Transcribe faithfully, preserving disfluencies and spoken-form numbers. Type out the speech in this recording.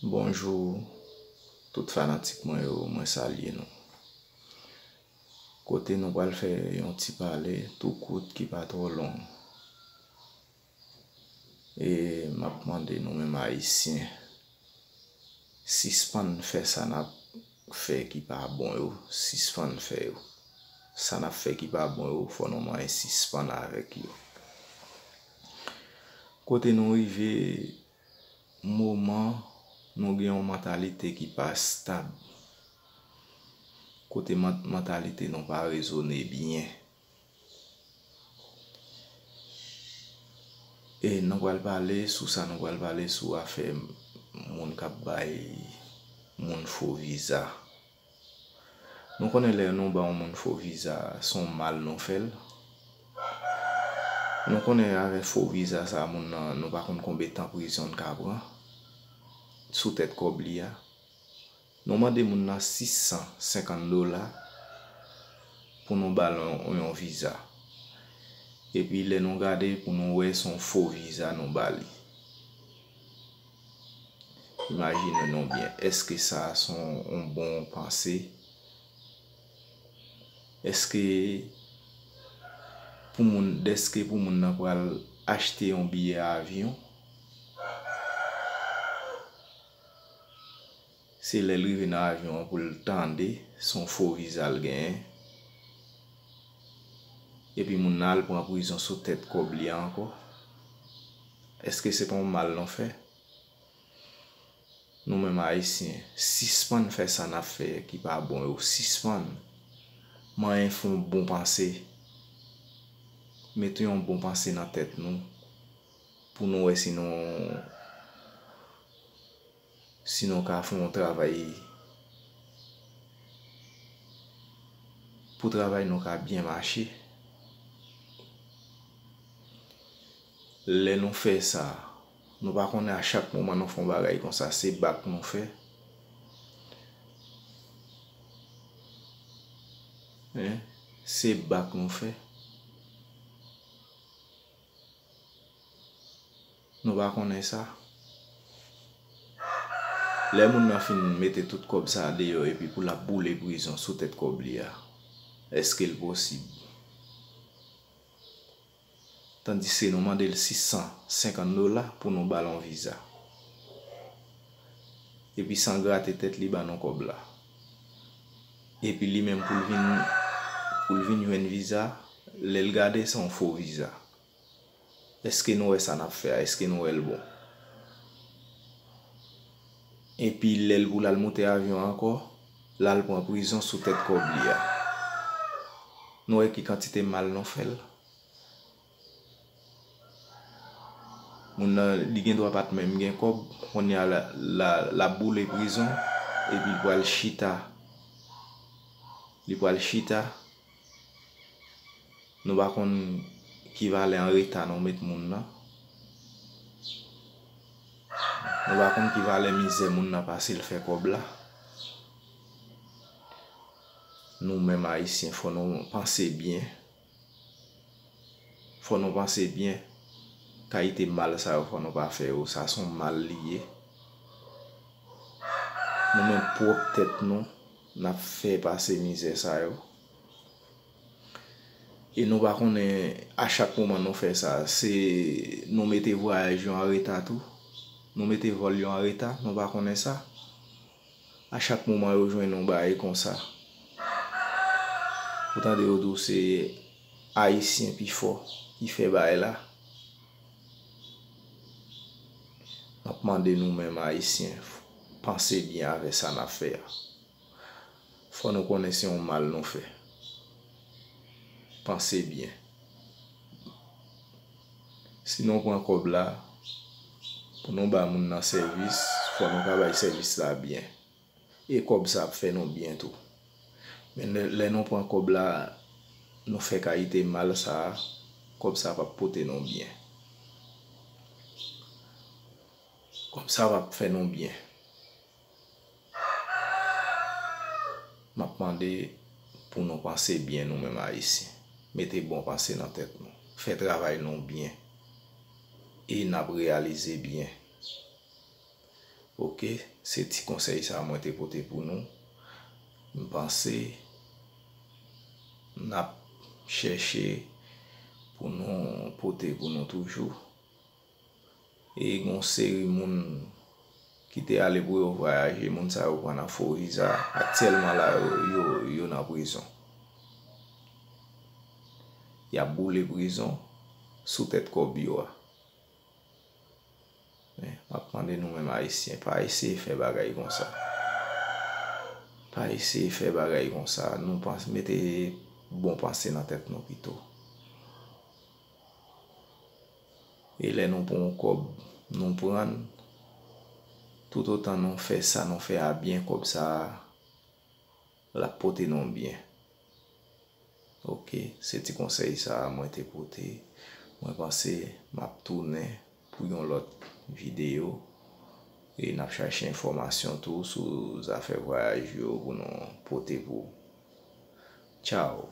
Bonjou, tout fanatik mwen yo, mwen salye nou. Kote nou pral fè yon ti pale tou kout ki pa twò long. E m ap mande nou menm Ayisyen, sispann fè sa n ap fè ki pa bon yo, sispann fè yo. Sa n ap fè ki pa bon yo, fò nou manyen sispann avèk yo. Kote nou rive, moman nou gen yon mantalite ki pa stab. Kote man-, mantalite nou pa rezone byen. E nou pral pale sou sa, nou pral pale sou afè moun k ap bay moun fo viza. Nou konnen lè nou ba yon moun fo viza, se yon mal nou fè l. Nou konnen avè fo viza sa, moun nan, nou pa konn konbyen tan prizon l ka pran sou tèt kòb li a. Nou mande moun nan sis san senkant dola pou nou ba l yon, yon viza. Epi lè nou gade, pou nou wè, se yon fo viza nou ba li. Imajine nou byen, èske sa se yon, yon bon panse? Èske pou moun, dèske pou moun nan pral achte yon biyè avyon, se lè l rive nan avyon an pou l tande se yon fo viza l genyen, epi moun nan al pran prizon sou tèt kòb li a ankò? Èske se pa yon mal nou fè? Nou menm Ayisyen, sispann fè sa n ap fè ki pa bon yo. Sispann manyen fè yon bon panse. Mete yon bon panse nan tèt nou pou nou wè si nou, si nou ka fè yon travay, pou travay nou ka byen mache. Lè nou fè sa, nou pa konnen a chak moman nou fè yon bagay konsa, se bak nou fè. Hein? Se bak nou fè. Nou pa konnen sa. Lè moun nan fin mete tout kòb sa deyò epi pou l ap boule prizon sou tèt kòb li a, èske l posib? Tandiske nou mande l sis san senkant dola pou nou ba l yon viza. Epi san grate tèt li ba nou kòb la. Epi li menm pou l vin, pou l vin jwenn viza, lè l gade se yon fo viza. Èske nou wè sa n ap fè a? Èske nou wè l bon? Epi lè l pou l al moute avyon ankò, l al pran prizon sou tèt kòb li a. Nou wè ki kantite mal nou fè l? Moun nan, li gen dwa pa t menm gen kòb, kounye a la, la, l ap boule prizon, epi l pral chita. Li pral chita. Nou pa konn ki valè anreta nou met moun nan. Nou pa konn ki valè mizè moun nan pase l fè kòb la. Nou menm Ayisyen, fò nou panse byen. Fò nou panse byen. Kalite mal sa yo, fò nou pa fè yo. Sa se yon mal li ye. Nou menm pwòp tèt nou, n ap fè pase mizè sa yo. E nou pa konnen a chak moman nou fè sa, se nou mete vwayaj yo an reta tou. Nou mete vòl yo an reta, nou pa konnen sa. A chak moman yo jwenn yon bagay konsa. Ou tande yo di w se Ayisyen pi fò ki fè bagay la. M ap mande nou menm Ayisyen, panse byen avè sa n ap fè a. Fò nou konnen se yon mal nou fè. Panse byen. Si nou pran kòb la, pou nou ba moun nan sèvis, fò nou ka bay sèvis la byen. E kòb sa ap fè nou byen tou. Men lè, lè nou pran kòb la, nou fè kalite mal sa a, kòb sa p ap pote nou byen. Kòb sa p ap fè nou byen. M ap mande pou nou panse byen nou menm Ayisyen. Mete bon panse nan tèt nou. Fè travay nou byen. E n ap reyalize byen. Ok, se ti konsèy sa mwen te pote pou nou. M panse n ap chèche pou nou pote pou nou toujou. E gon seri moun ki te ale pou yo vwayaje, moun sa yo pran nan fo viza. Aktyèlman la, yo, yo, yo nan prizon. Y ap boule prizon sou tèt kòb yo a. Men, m ap mande nou menm Ayisyen, pa eseye fè bagay konsa. Pa eseye fè bagay konsa. Nou panse, mete bon panse nan tèt nou pito. E lè nou pran yon kòb, nou pran l, toutotan nou fè sa nou fè a byen, kòb sa a, l ap pote nou byen. Ok, se ti konsèy sa a mwen te pote. Mwen panse m ap tounen pou yon lòt videyo. E n ap chache enfòmasyon tou sou zafè vwayaj yo pou nou pote pou ou. Tchao!